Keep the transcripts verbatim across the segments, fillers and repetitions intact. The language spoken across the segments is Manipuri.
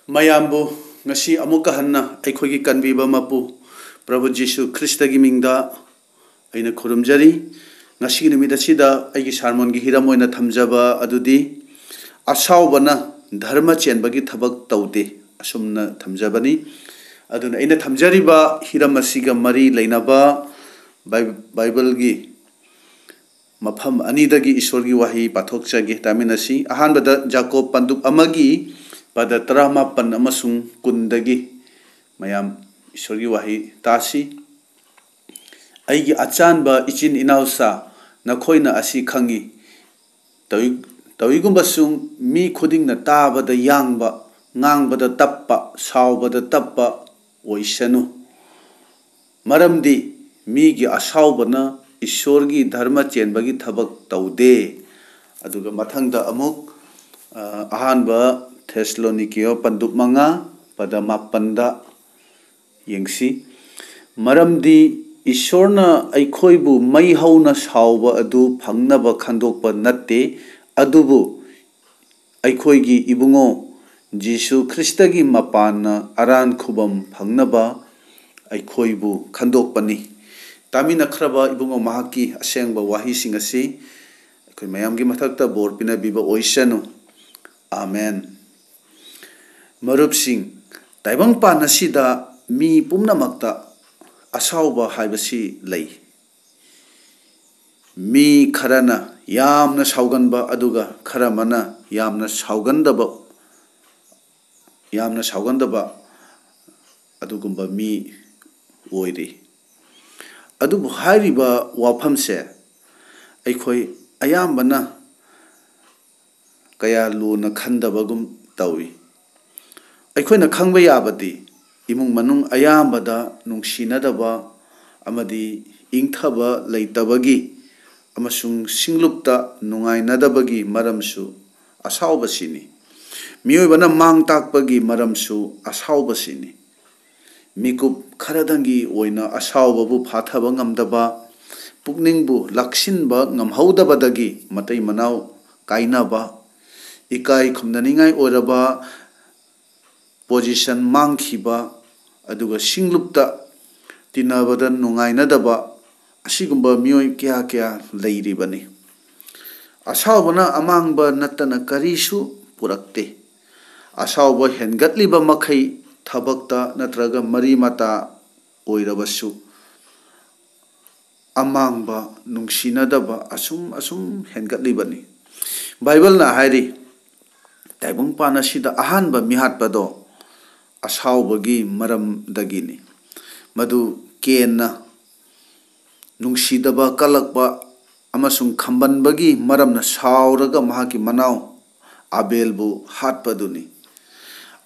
ꯃꯌꯥꯝꯕꯨ ꯉꯁꯤ ꯑꯃꯨꯛꯀ ꯍꯟꯅ ꯑꯩꯈꯣꯏꯒꯤ ꯀꯟꯕꯤꯕ ꯃꯄꯨ ꯄ꯭ꯔꯚꯨ ꯖꯤꯁꯨ ꯈ꯭ꯔꯤꯁꯇꯒꯤ ꯃꯤꯡꯗ ꯑꯩꯅ ꯈꯨꯔꯨꯝꯖꯔꯤ꯫ ꯉꯁꯤꯒꯤ ꯅꯨꯃꯤꯠ ꯑꯁꯤꯗ ꯑꯩꯒꯤ ꯁꯥꯔꯃꯣꯟꯒꯤ ꯍꯤꯔꯝ ꯑꯣꯏꯅ ꯊꯝꯖꯕ ꯑꯗꯨꯗꯤ, "ꯑꯁꯥꯎꯕꯅ ꯙꯔꯃ ꯆꯦꯟꯕꯒꯤ ꯊꯕꯛ ꯇꯧꯗꯦ", ꯑꯁꯨꯝꯅ ꯊꯝꯖꯕꯅꯤ꯫ ꯑꯗꯨꯅ ꯑꯩꯅ ꯊꯝꯖꯔꯤꯕ ꯍꯤꯔꯝ ꯑꯁꯤꯒ ꯃꯔꯤ ꯂꯩꯅꯕ ꯕꯥꯏ-, ꯕꯥꯏꯕꯜꯒꯤ ꯃꯐꯝ ꯑꯅꯤꯗꯒꯤ ꯏꯁꯣꯔꯒꯤ ꯋꯥꯍꯩ ꯄꯥꯊꯣꯛꯆꯒꯦ, ꯇꯥꯃꯤꯟꯅꯁꯤ꯫ ꯑꯍꯥꯟꯕꯗ ꯖꯥꯀꯣꯕ ꯄꯟꯗꯨꯞ ꯑꯃꯒꯤ ꯄꯗ ꯇꯔꯥꯃꯥꯄꯟ ꯑꯃꯁꯨꯡ ꯀꯨꯟꯗꯒꯤ ꯃꯌꯥꯝ ꯏꯁꯣꯔꯒꯤ ꯋꯥꯍꯩ ꯇꯥꯁꯤ꯫ "ꯑꯩꯒꯤ ꯑꯆꯥꯟꯕ ꯏꯆꯤꯟ ꯏꯅꯥꯎꯁꯥ, ꯅꯈꯣꯏꯅ ꯑꯁꯤ ꯈꯪꯏ, ꯇꯧꯏ-, ꯇꯧꯏꯒꯨꯝꯕꯁꯨꯡ ꯃꯤ ꯈꯨꯗꯤꯡꯅ ꯇꯥꯕꯗ ꯌꯥꯡꯕ, ꯉꯥꯡꯕꯗ ꯇꯞꯄ, ꯁꯥꯎꯕꯗ ꯇꯞꯄ ꯑꯣꯏꯁꯅꯨ꯫ ꯃꯔꯝꯗꯤ ꯃꯤꯒꯤ ꯑꯁꯥꯎꯕꯅ ꯏꯁꯣꯔꯒꯤ ꯙꯔꯃ ꯆꯦꯟꯕꯒꯤ ꯊꯕꯛ ꯇꯧꯗꯦ"꯫ ꯑꯗꯨꯒ ꯃꯊꯪꯗ ꯑꯃꯨꯛ, ꯑ, ꯑꯍꯥꯟꯕ ꯊꯦꯁꯂꯣꯅꯤꯀꯤꯌꯣ ꯄꯟꯗꯨꯞ ꯃꯉꯥ, ꯄꯗ ꯃꯥꯄꯟꯗ ꯌꯦꯡꯁꯤ꯫ "ꯃꯔꯝꯗꯤ ꯏꯁꯣꯔꯅ ꯑꯩꯈꯣꯏꯕꯨ ꯃꯩ ꯍꯧꯅ ꯁꯥꯎꯕ ꯑꯗꯨ ꯐꯪꯅꯕ ꯈꯟꯗꯣꯛꯄ ꯅꯠꯇꯦ, ꯑꯗꯨꯕꯨ ꯑꯩꯈꯣꯏꯒꯤ ꯏꯕꯨꯡꯉꯣ ꯖꯤꯁꯨ ꯈ꯭ꯔꯤꯁꯇꯒꯤ ꯃꯄꯥꯟꯅ ꯑꯔꯥꯟ ꯈꯨꯕꯝ ꯐꯪꯅꯕ ꯑꯩꯈꯣꯏꯕꯨ ꯈꯟꯗꯣꯛꯄꯅꯤ"꯫ ꯇꯥꯃꯤꯟꯅꯈ꯭ꯔꯕ ꯏꯕꯨꯡꯉꯣ ꯃꯍꯥꯛꯀꯤ ꯑꯁꯦꯡꯕ ꯋꯥꯍꯩꯁꯤꯡ ꯑꯁꯤ ꯑꯩꯈꯣꯏ ꯃꯌꯥꯝꯒꯤ ꯃꯊꯛꯇ ꯕꯣꯔ ꯄꯤꯅꯕꯤꯕ ꯑꯣꯏꯁꯅꯨ꯫ ꯑꯥꯃꯦꯟ꯫ ꯃꯔꯨꯞꯁꯤꯡ, ꯇꯥꯏꯕꯪꯄꯥꯟ ꯑꯁꯤꯗ ꯃꯤ ꯄꯨꯝꯅꯃꯛꯇ ꯑꯁꯥꯎꯕ ꯍꯥꯏꯕꯁꯤ ꯂꯩ꯫ ꯃꯤ ꯈꯔꯅ ꯌꯥꯝꯅ ꯁꯥꯎꯒꯟꯕ, ꯑꯗꯨꯒ ꯈꯔ ꯑꯃꯅ ꯌꯥꯝꯅ ꯁꯥꯎꯒꯟꯗꯕ, ꯌꯥꯝꯅ ꯁꯥꯎꯒꯟꯗꯕ ꯑꯗꯨꯒꯨꯝꯕ ꯃꯤ ꯑꯣꯏꯔꯤ꯫ ꯑꯗꯨꯕꯨ ꯍꯥꯏꯔꯤꯕ ꯋꯥꯐꯝꯁꯦ ꯑꯩꯈꯣꯏ ꯑꯌꯥꯝꯕꯅ ꯀꯌꯥ ꯂꯨꯅ ꯈꯟꯗꯕꯒꯨꯝ ꯇꯧꯏ꯫ ꯑꯩꯈꯣꯏꯅ ꯈꯪꯕ ꯌꯥꯕꯗꯤ, ꯏꯃꯨꯡ ꯃꯅꯨꯡ ꯑꯌꯥꯝꯕꯗ ꯅꯨꯡꯁꯤꯅꯗꯕ ꯑꯃꯗꯤ ꯏꯪꯊꯕ ꯂꯩꯇꯕꯒꯤ ꯑꯃꯁꯨꯡ ꯁꯤꯡꯂꯨꯞꯇ ꯅꯨꯡꯉꯥꯏꯅꯗꯕꯒꯤ ꯃꯔꯝꯁꯨ ꯑꯁꯥꯎꯕꯁꯤꯅꯤ꯫ ꯃꯤꯑꯣꯏꯕꯅ ꯃꯥꯡ ꯇꯥꯛꯄꯒꯤ ꯃꯔꯝꯁꯨ ꯑꯁꯥꯎꯕꯁꯤꯅꯤ꯫ ꯃꯤꯀꯨꯞ ꯈꯔꯗꯪꯒꯤ ꯑꯣꯏꯅ ꯑꯁꯥꯎꯕꯕꯨ ꯐꯥꯊꯕ ꯉꯝꯗꯕ, ꯄꯨꯛꯅꯤꯡꯕꯨ ꯂꯥꯛꯁꯤꯟꯕ ꯉꯝꯍꯧꯗꯕꯗꯒꯤ ꯃꯇꯩ ꯃꯅꯥꯎ ꯀꯥꯏꯅꯕ, ꯏꯀꯥꯏ ꯈꯨꯝꯅꯅꯤꯡꯉꯥꯏ ꯑꯣꯏꯔꯕ ꯄꯣꯖꯤꯁꯟ ꯃꯥꯡꯈꯤꯕ, ꯑꯗꯨꯒ ꯁꯤꯡꯂꯨꯞꯇ ꯇꯤꯟꯅꯕꯗ ꯅꯨꯡꯉꯥꯏꯅꯗꯕ, ꯑꯁꯤꯒꯨꯝꯕ ꯃꯤꯑꯣꯏ ꯀꯌꯥ ꯀꯌꯥ ꯂꯩꯔꯤꯕꯅꯤ꯫ ꯑꯁꯥꯎꯕꯅ ꯑꯃꯥꯡꯕ ꯅꯠꯇꯅ ꯀꯔꯤꯁꯨ ꯄꯨꯔꯛꯇꯦ꯫ ꯑꯁꯥꯎꯕ ꯍꯦꯟꯒꯠꯂꯤꯕ ꯃꯈꯩ ꯊꯕꯛꯇ ꯅꯠꯇ꯭ꯔꯒ ꯃꯔꯤ ꯃꯇꯥ ꯑꯣꯏꯔꯕꯁꯨ ꯑꯃꯥꯡꯕ, ꯅꯨꯡꯁꯤꯅꯗꯕ ꯑꯁꯨꯝ ꯑꯁꯨꯝ ꯍꯦꯟꯒꯠꯂꯤꯕꯅꯤ꯫ ꯕꯥꯏꯕꯜꯅ ꯍꯥꯏꯔꯤ, ꯇꯥꯏꯕꯪꯄꯥꯟ ꯑꯁꯤꯗ ꯑꯍꯥꯟꯕ ꯃꯤꯍꯥꯠꯄꯗꯣ ꯑꯁꯥꯎꯕꯒꯤ ꯃꯔꯝꯗꯒꯤꯅꯤ꯫ ꯃꯗꯨ ꯀꯦꯟꯅ ꯅꯨꯡꯁꯤꯗꯕ ꯀꯜꯂꯛꯄ ꯑꯃꯁꯨꯡ ꯈꯝꯕꯟꯕꯒꯤ ꯃꯔꯝꯅ ꯁꯥꯎꯔꯒ ꯃꯍꯥꯛꯀꯤ ꯃꯅꯥꯎ ꯑꯥꯕꯦꯜꯕꯨ ꯍꯥꯠꯄꯗꯨꯅꯤ꯫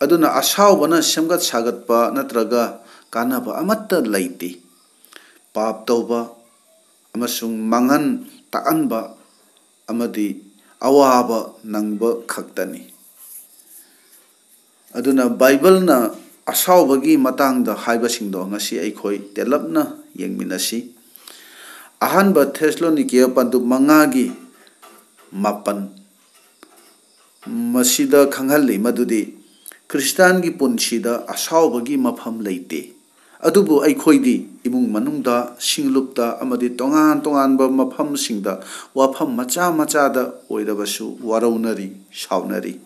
ꯑꯗꯨꯅ ꯑꯁꯥꯎꯕꯅ ꯁꯦꯝꯒꯠ ꯁꯥꯒꯠꯄ ꯅꯠꯇ꯭ꯔꯒ ꯀꯥꯟꯅꯕ ꯑꯃꯠꯇ ꯂꯩꯇꯦ꯫ ꯄꯥꯞ ꯇꯧꯕ ꯑꯃꯁꯨꯡ ꯃꯥꯡꯍꯟ ꯇꯥꯛꯍꯟꯕ ꯑꯃꯗꯤ ꯑꯋꯥꯕ ꯅꯪꯕ ꯈꯛꯇꯅꯤ꯫ ꯑꯗꯨꯅ ꯕꯥꯏꯕꯜꯅ ꯑꯁꯥꯎꯕꯒꯤ ꯃꯇꯥꯡꯗ ꯍꯥꯏꯕꯁꯤꯡꯗꯣ ꯉꯁꯤ ꯑꯩꯈꯣꯏ ꯇꯦꯜꯂꯞꯅ ꯌꯦꯡꯃꯤꯟꯅꯁꯤ꯫ ꯑꯍꯥꯟꯕ ꯊꯦꯁꯂꯣꯅꯤꯀꯦ ꯄꯟꯗꯨꯞ ꯃꯉꯥꯒꯤ ꯃꯥꯄꯟ ꯃꯁꯤꯗ ꯈꯪꯍꯜꯂꯤ ꯃꯗꯨꯗꯤ ꯈ꯭ꯔꯤꯁꯇꯥꯟꯒꯤ ꯄꯨꯟꯁꯤꯗ ꯑꯁꯥꯎꯕꯒꯤ ꯃꯐꯝ ꯂꯩꯇꯦ꯫ ꯑꯗꯨꯕꯨ ꯑꯩꯈꯣꯏꯗꯤ ꯏꯃꯨꯡ ꯃꯅꯨꯡꯗ, ꯁꯤꯡꯂꯨꯞꯇ ꯑꯃꯗꯤ ꯇꯣꯉꯥꯟ ꯇꯣꯉꯥꯟꯕ ꯃꯐꯝꯁꯤꯡꯗ ꯋꯥꯐꯝ ꯃꯆꯥ ꯃꯆꯥꯗ ꯑꯣꯏꯔꯕꯁꯨ ꯋꯥꯔꯧꯅꯔꯤ, ꯁꯥꯎꯅꯔꯤ꯫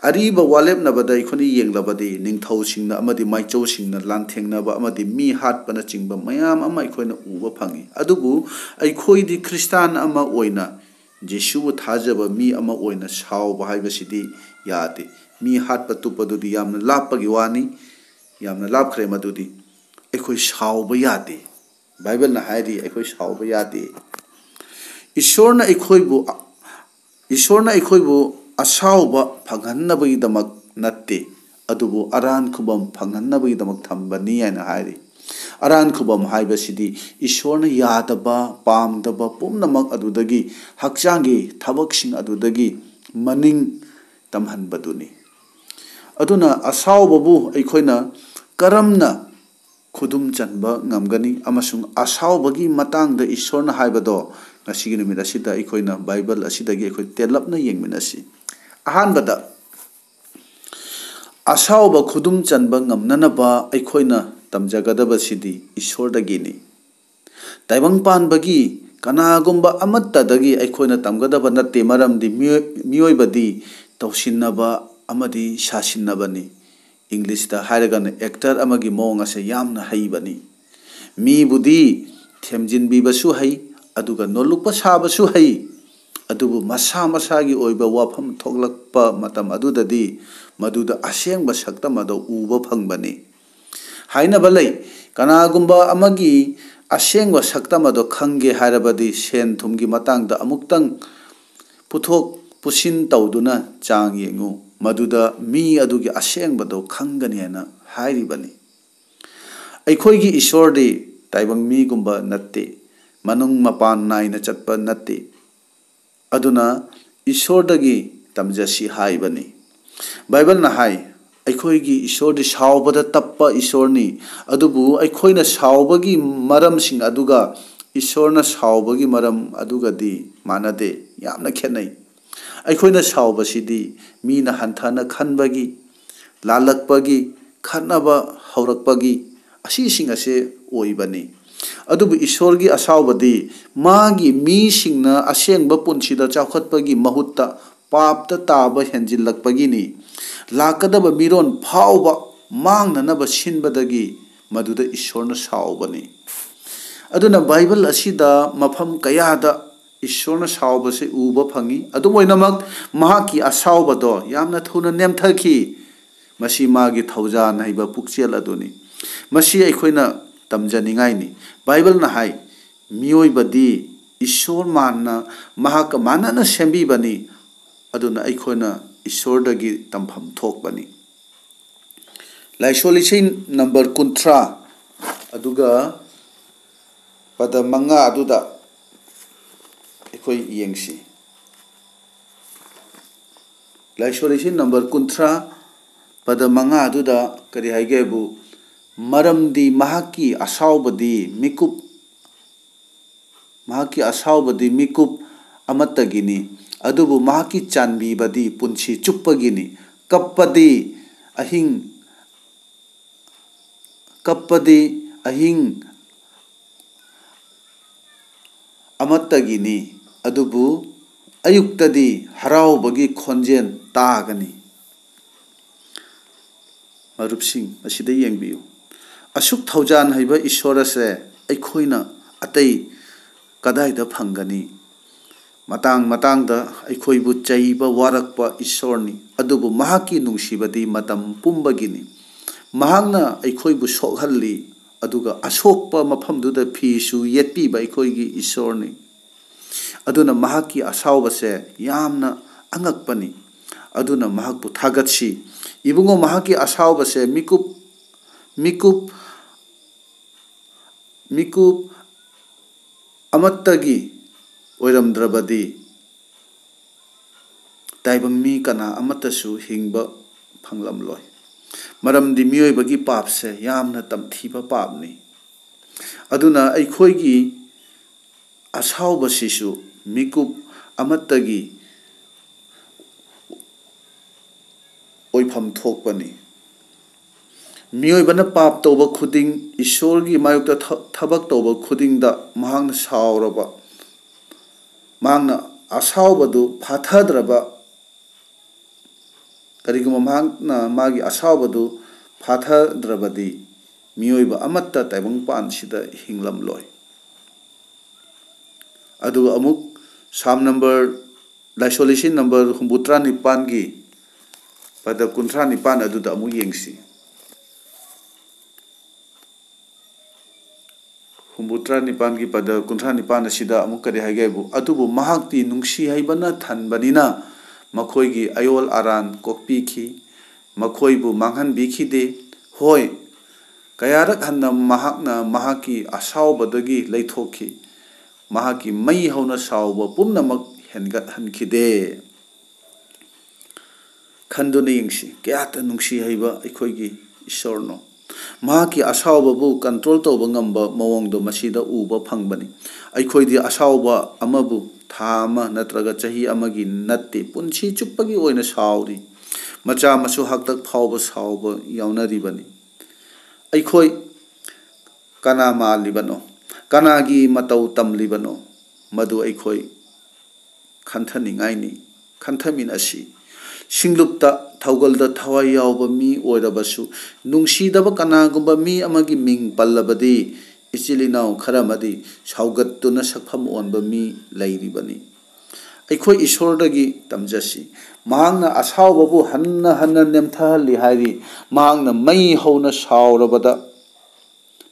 ꯑꯔꯤꯕ ꯋꯥꯂꯦꯞꯅꯕꯗ ꯑꯩꯈꯣꯏꯅ ꯌꯦꯡꯂꯕꯗꯤ ꯅꯤꯡꯊꯧꯁꯤꯡꯅ ꯑꯃꯗꯤ ꯃꯥꯏꯆꯧꯁꯤꯡꯅ ꯂꯥꯟꯊꯦꯡꯅꯕ ꯑꯃꯗꯤ ꯃꯤ ꯍꯥꯠꯄꯅꯆꯤꯡꯕ ꯃꯌꯥꯝ ꯑꯃ ꯑꯩꯈꯣꯏꯅ ꯎꯕ ꯐꯪꯏ꯫ ꯑꯗꯨꯕꯨ ꯑꯩꯈꯣꯏꯗꯤ ꯈ꯭ꯔꯤꯁꯇꯥꯟ ꯑꯃ ꯑꯣꯏꯅ ꯖꯤꯁꯨꯕꯨ ꯊꯥꯖꯕ ꯃꯤ ꯑꯃ ꯑꯣꯏꯅ ꯁꯥꯎꯕ ꯍꯥꯏꯕꯁꯤꯗꯤ ꯌꯥꯗꯦ꯫ ꯃꯤ ꯍꯥꯠꯄ ꯇꯨꯞꯄꯗꯨꯗꯤ ꯌꯥꯝꯅ ꯂꯥꯞꯄꯒꯤ ꯋꯥꯅꯤ, ꯌꯥꯝꯅ ꯂꯥꯞꯈ꯭ꯔꯦ꯫ ꯃꯗꯨꯗꯤ ꯑꯩꯈꯣꯏ ꯁꯥꯎꯕ ꯌꯥꯗꯦ꯫ ꯕꯥꯏꯕꯜꯅ ꯍꯥꯏꯔꯤ ꯑꯩꯈꯣꯏ ꯁꯥꯎꯕ ꯌꯥꯗꯦ꯫ ꯏꯁꯣꯔꯅ ꯑꯩꯈꯣꯏꯕꯨ, ꯏꯁꯣꯔꯅ ꯑꯩꯈꯣꯏꯕꯨ ꯑꯁꯥꯎꯕ ꯐꯪꯍꯟꯅꯕꯒꯤꯗꯃꯛ ꯅꯠꯇꯦ, ꯑꯗꯨꯕꯨ ꯑꯔꯥꯟ ꯈꯨꯕꯝ ꯐꯪꯍꯟꯅꯕꯒꯤꯗꯃꯛ ꯊꯝꯕꯅꯤ ꯍꯥꯏꯅ ꯍꯥꯏꯔꯤ꯫ ꯑꯔꯥꯟ ꯈꯨꯕꯝ ꯍꯥꯏꯕꯁꯤꯗꯤ ꯏꯁꯣꯔꯅ ꯌꯥꯗꯕ, ꯄꯥꯝꯗꯕ ꯄꯨꯝꯅꯃꯛ ꯑꯗꯨꯗꯒꯤ, ꯍꯛꯆꯥꯡꯒꯤ ꯊꯕꯛꯁꯤꯡ ꯑꯗꯨꯗꯒꯤ ꯃꯅꯤꯡ ꯇꯝꯍꯟꯕꯗꯨꯅꯤ꯫ ꯑꯗꯨꯅ ꯑꯁꯥꯎꯕꯕꯨ ꯑꯩꯈꯣꯏꯅ ꯀꯔꯝꯅ ꯈꯨꯗꯨꯝ ꯆꯟꯕ ꯉꯝꯒꯅꯤ ꯑꯃꯁꯨꯡ ꯑꯁꯥꯎꯕꯒꯤ ꯃꯇꯥꯡꯗ ꯏꯁꯣꯔꯅ ꯍꯥꯏꯕꯗꯣ ꯉꯁꯤꯒꯤ ꯅꯨꯃꯤꯠ ꯑꯁꯤꯗ ꯑꯩꯈꯣꯏꯅ ꯕꯥꯏꯕꯜ ꯑꯁꯤꯗꯒꯤ ꯑꯩꯈꯣꯏ ꯇꯦꯜꯂꯞꯅ ꯌꯦꯡꯃꯤꯟꯅꯁꯤ꯫ ꯑꯍꯥꯟꯕꯗ, ꯑꯁꯥꯎꯕ ꯈꯨꯗꯨꯝ ꯆꯟꯕ ꯉꯝꯅꯅꯕ ꯑꯩꯈꯣꯏꯅ ꯇꯝꯖꯒꯗꯕꯁꯤꯗꯤ ꯏꯁꯣꯔꯗꯒꯤꯅꯤ꯫ ꯇꯥꯏꯕꯪ ꯄꯥꯟꯕꯒꯤ ꯀꯅꯥꯒꯨꯝꯕ ꯑꯃꯠꯇꯗꯒꯤ ꯑꯩꯈꯣꯏꯅ ꯇꯝꯒꯗꯕ ꯅꯠꯇꯦ, ꯃꯔꯝꯗꯤ ꯃꯤꯑꯣꯏ-, ꯃꯤꯑꯣꯏꯕꯗꯤ ꯇꯧꯁꯤꯟꯅꯕ ꯑꯃꯗꯤ ꯁꯥꯁꯤꯟꯅꯕꯅꯤ꯫ ꯏꯪꯂꯤꯁꯇ ꯍꯥꯏꯔꯒꯅ actor ꯑꯃꯒꯤ ꯃꯑꯣꯡ ꯑꯁꯦ ꯌꯥꯝꯅ ꯍꯩꯕꯅꯤ꯫ ꯃꯤꯕꯨꯗꯤ ꯊꯦꯝꯖꯤꯟꯕꯤꯕꯁꯨ ꯍꯩ, ꯑꯗꯨꯒ ꯅꯣꯜꯂꯨꯛꯄ ꯁꯥꯕꯁꯨ ꯍꯩ, ꯑꯗꯨꯕꯨ ꯃꯁꯥ ꯃꯁꯥꯒꯤ ꯑꯣꯏꯕ ꯋꯥꯐꯝ ꯊꯣꯛꯂꯛꯄ ꯃꯇꯝ ꯑꯗꯨꯗꯗꯤ ꯃꯗꯨꯗ ꯑꯁꯦꯡꯕ ꯁꯛꯇꯝ ꯑꯗꯨ ꯎꯕ ꯐꯪꯕꯅꯤ꯫ ꯍꯥꯏꯅꯕ ꯂꯩ, ꯀꯅꯥꯒꯨꯝꯕ ꯑꯃꯒꯤ ꯑꯁꯦꯡꯕ ꯁꯛꯇꯝ ꯑꯗꯨ ꯈꯪꯒꯦ ꯍꯥꯏꯔꯕꯗꯤ ꯁꯦꯟ ꯊꯨꯝꯒꯤ ꯃꯇꯥꯡꯗ ꯑꯃꯨꯛꯇꯪ ꯄꯨꯊꯣꯛ ꯄꯨꯁꯤꯟ ꯇꯧꯗꯨꯅ ꯆꯥꯡ ꯌꯦꯡꯉꯨ, ꯃꯗꯨꯗ ꯃꯤ ꯑꯗꯨꯒꯤ ꯑꯁꯦꯡꯕꯗꯨ ꯈꯪꯒꯅꯤ ꯍꯥꯏꯅ ꯍꯥꯏꯔꯤꯕꯅꯤ꯫ ꯑꯩꯈꯣꯏꯒꯤ ꯏꯁꯣꯔꯗꯤ ꯇꯥꯏꯕꯪ ꯃꯤꯒꯨꯝꯕ ꯅꯠꯇꯦ, ꯃꯅꯨꯡ ꯃꯄꯥꯟ ꯅꯥꯏꯅ ꯆꯠꯄ ꯅꯠꯇꯦ꯫ ꯑꯗꯨꯅ ꯏꯁꯣꯔꯗꯒꯤ ꯇꯝꯖꯁꯤ ꯍꯥꯏꯕꯅꯤ꯫ ꯕꯥꯏꯕꯜꯅ ꯍꯥꯏ, ꯑꯩꯈꯣꯏꯒꯤ ꯏꯁꯣꯔꯗꯤ ꯁꯥꯎꯕꯗ ꯇꯞꯄ ꯏꯁꯣꯔꯅꯤ꯫ ꯑꯗꯨꯕꯨ ꯑꯩꯈꯣꯏꯅ ꯁꯥꯎꯕꯒꯤ ꯃꯔꯝꯁꯤꯡ ꯑꯗꯨꯒ ꯏꯁꯣꯔꯅ ꯁꯥꯎꯕꯒꯤ ꯃꯔꯝ ꯑꯗꯨꯒꯗꯤ ꯃꯥꯟꯅꯗꯦ꯫ ꯌꯥꯝꯅ ꯈꯦꯠꯅꯩ꯫ ꯑꯩꯈꯣꯏꯅ ꯁꯥꯎꯕꯁꯤꯗꯤ ꯃꯤꯅ ꯍꯟꯊꯅ ꯈꯟꯕꯒꯤ, ꯂꯥꯜꯂꯛꯄꯒꯤ, ꯈꯠꯅꯕ ꯍꯧꯔꯛꯄꯒꯤ, ꯑꯁꯤꯁꯤꯡ ꯑꯁꯦ ꯑꯣꯏꯕꯅꯤ꯫ ꯑꯗꯨꯕꯨ ꯏꯁꯣꯔꯒꯤ ꯑꯁꯥꯎꯕꯗꯤ ꯃꯥꯒꯤ ꯃꯤꯁꯤꯡꯅ ꯑꯁꯦꯡꯕ ꯄꯨꯟꯁꯤꯗ ꯆꯥꯎꯈꯠꯄꯒꯤ ꯃꯍꯨꯠꯇ ꯄꯥꯞꯇ ꯇꯥꯕ ꯍꯦꯟꯖꯤꯜꯂꯛꯄꯒꯤꯅꯤ꯫ ꯂꯥꯛꯀꯗꯕ ꯃꯤꯔꯣꯟ ꯐꯥꯎꯕ ꯃꯥꯡꯅꯅꯕ ꯁꯤꯟꯕꯗꯒꯤ ꯃꯗꯨꯗ ꯏꯁꯣꯔꯅ ꯁꯥꯎꯕꯅꯤ꯫ ꯑꯗꯨꯅ ꯕꯥꯏꯕꯜ ꯑꯁꯤꯗ ꯃꯐꯝ ꯀꯌꯥꯗ ꯏꯁꯣꯔꯅ ꯁꯥꯎꯕꯁꯤ ꯎꯕ ꯐꯪꯉꯤ꯫ ꯑꯗꯨꯝ ꯑꯣꯏꯅꯃꯛ, ꯃꯍꯥꯛꯀꯤ ꯑꯁꯥꯎꯕꯗꯣ ꯌꯥꯝꯅ ꯊꯨꯅ ꯅꯦꯝꯊꯈꯤ꯫ ꯃꯁꯤ ꯃꯥꯒꯤ ꯊꯧꯖꯥꯜ ꯍꯩꯕ ꯄꯨꯛꯆꯦꯜ ꯑꯗꯨꯅꯤ꯫ ꯃꯁꯤ ꯑꯩꯈꯣꯏꯅ ꯇꯝꯖꯅꯤꯡꯉꯥꯏꯅꯤ꯫ ꯕꯥꯏꯕꯜꯅ ꯍꯥꯏ, ꯃꯤꯑꯣꯏꯕꯗꯤ ꯏꯁꯣꯔ ꯃꯥꯟꯅ, ꯃꯍꯥꯛꯀ ꯃꯥꯟꯅꯅ ꯁꯦꯝꯕꯤꯕꯅꯤ꯫ ꯑꯗꯨꯅ ꯑꯩꯈꯣꯏꯅ ꯏꯁꯣꯔꯗꯒꯤ ꯇꯝꯐꯝ ꯊꯣꯛꯄꯅꯤ꯫ ꯂꯥꯏꯁꯣꯜ ꯏꯁꯩ ꯅꯝꯕꯔ ꯀꯨꯟꯊ꯭ꯔꯥ, ꯑꯗꯨꯒ ꯄꯗ ꯃꯉꯥ ꯑꯗꯨꯗ ꯑꯩꯈꯣꯏ ꯌꯦꯡꯁꯤ꯫ ꯂꯥꯏꯁꯣꯜ ꯏꯁꯩ ꯅꯝꯕꯔ ꯀꯨꯟꯊ꯭ꯔꯥ, ꯄꯗ ꯃꯉꯥ ꯑꯗꯨꯗ ꯀꯔꯤ ꯍꯥꯏꯒꯦ ꯍꯥꯏꯕꯨ, "ꯃꯔꯝꯗꯤ ꯃꯍꯥꯛꯀꯤ ꯑꯁꯥꯎꯕꯗꯤ ꯃꯤꯀꯨꯞ, ꯃꯍꯥꯛꯀꯤ ꯑꯁꯥꯎꯕꯗꯤ ꯃꯤꯀꯨꯞ ꯑꯃꯠꯇꯒꯤꯅꯤ, ꯑꯗꯨꯕꯨ ꯃꯍꯥꯛꯀꯤ ꯆꯥꯟꯕꯤꯕꯗꯤ ꯄꯨꯟꯁꯤ ꯆꯨꯞꯄꯒꯤꯅꯤ꯫ ꯀꯞꯄꯗꯤ ꯑꯍꯤꯡ ꯀꯞꯄꯗꯤ ꯑꯍꯤꯡ ꯑꯃꯠꯇꯒꯤꯅꯤ, ꯑꯗꯨꯕꯨ ꯑꯌꯨꯛꯇꯗꯤ ꯍꯔꯥꯎꯕꯒꯤ ꯈꯣꯟꯖꯦꯜ ꯇꯥꯒꯅꯤ꯫ ꯃꯔꯨꯞꯁꯤꯡ, ꯑꯁꯤꯗ ꯌꯦꯡꯕꯤꯌꯨ꯫ ꯑꯁꯨꯛ ꯊꯧꯖꯥꯟ ꯍꯩꯕ ꯏꯁꯣꯔ ꯑꯁꯦ ꯑꯩꯈꯣꯏꯅ ꯑꯇꯩ ꯀꯗꯥꯏꯗ ꯐꯪꯒꯅꯤ? ꯃꯇꯥꯡ ꯃꯇꯥꯡꯗ ꯑꯩꯈꯣꯏꯕꯨ ꯆꯩꯕ, ꯋꯥꯔꯛꯄ ꯏꯁꯣꯔꯅꯤ, ꯑꯗꯨꯕꯨ ꯃꯍꯥꯛꯀꯤ ꯅꯨꯡꯁꯤꯕꯗꯤ ꯃꯇꯝ ꯄꯨꯝꯕꯒꯤꯅꯤ꯫ ꯃꯍꯥꯛꯅ ꯑꯩꯈꯣꯏꯕꯨ ꯁꯣꯛꯍꯜꯂꯤ, ꯑꯗꯨꯒ ꯑꯁꯣꯛꯄ ꯃꯐꯝꯗꯨꯗ ꯐꯤꯁꯨ ꯌꯦꯠꯄꯤꯕ ꯑꯩꯈꯣꯏꯒꯤ ꯏꯁꯣꯔꯅꯤ꯫ ꯑꯗꯨꯅ ꯃꯍꯥꯛꯀꯤ ꯑꯁꯥꯎꯕꯁꯦ ꯌꯥꯝꯅ ꯑꯉꯛꯄꯅꯤ꯫ ꯑꯗꯨꯅ ꯃꯍꯥꯛꯄꯨ ꯊꯥꯒꯠꯁꯤ꯫ ꯏꯕꯨꯡꯉꯣ, ꯃꯍꯥꯛꯀꯤ ꯑꯁꯥꯎꯕꯁꯦ ꯃꯤꯀꯨꯞ, ꯃꯤꯀꯨꯞ, ꯃꯤꯀꯨꯞ ꯑꯃꯠꯇꯒꯤ ꯑꯣꯏꯔꯝꯗ꯭ꯔꯕꯗꯤ, ꯇꯥꯏꯕꯪ ꯃꯤ ꯀꯅꯥ ꯑꯃꯠꯇꯁꯨ ꯍꯤꯡꯕ ꯐꯪꯂꯝꯂꯣꯏ꯫ ꯃꯔꯝꯗꯤ ꯃꯤꯑꯣꯏꯕꯒꯤ ꯄꯥꯞꯁꯦ ꯌꯥꯝꯅ ꯇꯝꯊꯤꯕ ꯄꯥꯞꯅꯤ꯫ ꯑꯗꯨꯅ ꯑꯩꯈꯣꯏꯒꯤ ꯑꯁꯥꯎꯕꯁꯤꯁꯨ ꯃꯤꯀꯨꯞ ꯑꯃꯠꯇꯒꯤ ꯑꯣꯏꯐꯝ ꯊꯣꯛꯄꯅꯤ꯫ ꯃꯤꯑꯣꯏꯕꯅ ꯄꯥꯞ ꯇꯧꯕ ꯈꯨꯗꯤꯡ, ꯏꯁꯣꯔꯒꯤ ꯃꯥꯌꯣꯛꯇ ꯊ-, ꯊꯕꯛ ꯇꯧꯕ ꯈꯨꯗꯤꯡꯗ ꯃꯍꯥꯛꯅ ꯁꯥꯎꯔꯕ, ꯃꯍꯥꯛꯅ ꯑꯁꯥꯎꯕꯗꯨ ꯐꯥꯊꯗ꯭ꯔꯕ, ꯀꯔꯤꯒꯨꯝꯕ ꯃꯍꯥꯛꯅ ꯃꯥꯒꯤ ꯑꯁꯥꯎꯕꯗꯨ ꯐꯥꯊꯗ꯭ꯔꯕꯗꯤ, ꯃꯤꯑꯣꯏꯕ ꯑꯃꯠꯇ ꯇꯥꯏꯕꯪꯄꯥꯟꯁꯤꯗ ꯍꯤꯡꯂꯝꯂꯣꯏ꯫ ꯑꯗꯨꯒ ꯑꯃꯨꯛ ꯁꯥꯝ ꯅꯝꯕꯔ, ꯂꯥꯏꯁꯣꯜ ꯂꯤꯁꯤꯡ ꯅꯝꯕꯔ ꯍꯨꯝꯐꯨꯇꯔꯥ ꯅꯤꯄꯥꯟꯒꯤ ꯄꯗ ꯀꯨꯟꯊ꯭ꯔꯥ ꯅꯤꯄꯥꯟ ꯑꯗꯨꯗ ꯑꯃꯨꯛ ꯌꯦꯡꯁꯤ꯫ ꯍꯨꯝꯐꯨꯇꯔꯥ ꯅꯤꯄꯥꯟꯒꯤ ꯄꯗ ꯀꯨꯟꯊ꯭ꯔꯥ ꯅꯤꯄꯥꯟ ꯑꯁꯤꯗ ꯑꯃꯨꯛ ꯀꯔꯤ ꯍꯥꯏꯒꯦ ꯍꯥꯏꯕꯨ, "ꯑꯗꯨꯕꯨ ꯃꯍꯥꯛꯇꯤ ꯅꯨꯡꯁꯤ ꯍꯩꯕꯅ ꯊꯟꯕꯅꯤꯅ ꯃꯈꯣꯏꯒꯤ ꯑꯌꯣꯜ ꯑꯔꯥꯟ ꯀꯣꯛꯄꯤꯈꯤ, ꯃꯈꯣꯏꯕꯨ ꯃꯥꯡꯍꯟꯕꯤꯈꯤꯗꯦ꯫ ꯍꯣꯏ, ꯀꯌꯥꯔꯛ ꯍꯟꯅ ꯃꯍꯥꯛꯅ ꯃꯍꯥꯛꯀꯤ ꯑꯁꯥꯎꯕꯗꯒꯤ ꯂꯩꯊꯣꯛꯈꯤ, ꯃꯍꯥꯛꯀꯤ ꯃꯩ ꯍꯧꯅ ꯁꯥꯎꯕ ꯄꯨꯝꯅꯃꯛ ꯍꯦꯟꯒꯠꯍꯟꯈꯤꯗꯦ"꯫ ꯈꯟꯗꯨꯅ ꯌꯦꯡꯁꯤ, ꯀꯌꯥꯇ ꯅꯨꯡꯁꯤ ꯍꯩꯕ ꯑꯩꯈꯣꯏꯒꯤ ꯏꯁꯣꯔꯅꯣ꯫ ꯃꯍꯥꯛꯀꯤ ꯑꯁꯥꯎꯕꯕꯨ ꯀꯟꯇ꯭ꯔꯣꯜ ꯇꯧꯕ ꯉꯝꯕ ꯃꯑꯣꯡꯗꯣ ꯃꯁꯤꯗ ꯎꯕ ꯐꯪꯕꯅꯤ꯫ ꯑꯩꯈꯣꯏꯗꯤ ꯑꯁꯥꯎꯕ ꯑꯃꯕꯨ ꯊꯥ ꯑꯃ ꯅꯠꯇ꯭ꯔꯒ ꯆꯍꯤ ꯑꯃꯒꯤ ꯅꯠꯇꯦ, ꯄꯨꯟꯁꯤ ꯆꯨꯞꯄꯒꯤ ꯑꯣꯏꯅ ꯁꯥꯎꯔꯤ꯫ ꯃꯆꯥ ꯃꯁꯨ ꯍꯥꯛꯇꯛ ꯐꯥꯎꯕ ꯁꯥꯎꯕ ꯌꯥꯎꯅꯔꯤꯕꯅꯤ꯫ ꯑꯩꯈꯣꯏ ꯀꯅꯥ ꯃꯥꯜꯂꯤꯕꯅꯣ? ꯀꯅꯥꯒꯤ ꯃꯇꯧ ꯇꯝꯂꯤꯕꯅꯣ? ꯃꯗꯨ ꯑꯩꯈꯣꯏ ꯈꯟꯊꯅꯤꯡꯉꯥꯏꯅꯤ꯫ ꯈꯟꯊꯃꯤꯟꯅꯁꯤ꯫ ꯁꯤꯡꯂꯨꯞꯇ, ꯊꯧꯒꯜꯗ ꯊꯋꯥꯏ ꯌꯥꯎꯕ ꯃꯤ ꯑꯣꯏꯔꯕꯁꯨ, ꯅꯨꯡꯁꯤꯗꯕ ꯀꯅꯥꯒꯨꯝꯕ ꯃꯤ ꯑꯃꯒꯤ ꯃꯤꯡ ꯄꯜꯂꯕꯗꯤ, ꯏꯆꯤꯜ ꯏꯅꯥꯎ ꯈꯔ ꯑꯃꯗꯤ ꯁꯥꯎꯒꯠꯇꯨꯅ ꯁꯛꯐꯝ ꯑꯣꯟꯕ ꯃꯤ ꯂꯩꯔꯤꯕꯅꯤ꯫ ꯑꯩꯈꯣꯏ ꯏꯁꯣꯔꯗꯒꯤ ꯇꯝꯖꯁꯤ꯫ ꯃꯍꯥꯛꯅ ꯑꯁꯥꯎꯕꯕꯨ ꯍꯟꯅ ꯍꯟꯅ ꯅꯦꯝꯊꯍꯜꯂꯤ ꯍꯥꯏꯔꯤ꯫ ꯃꯍꯥꯛꯅ ꯃꯩ ꯍꯧꯅ ꯁꯥꯎꯔꯕꯗ,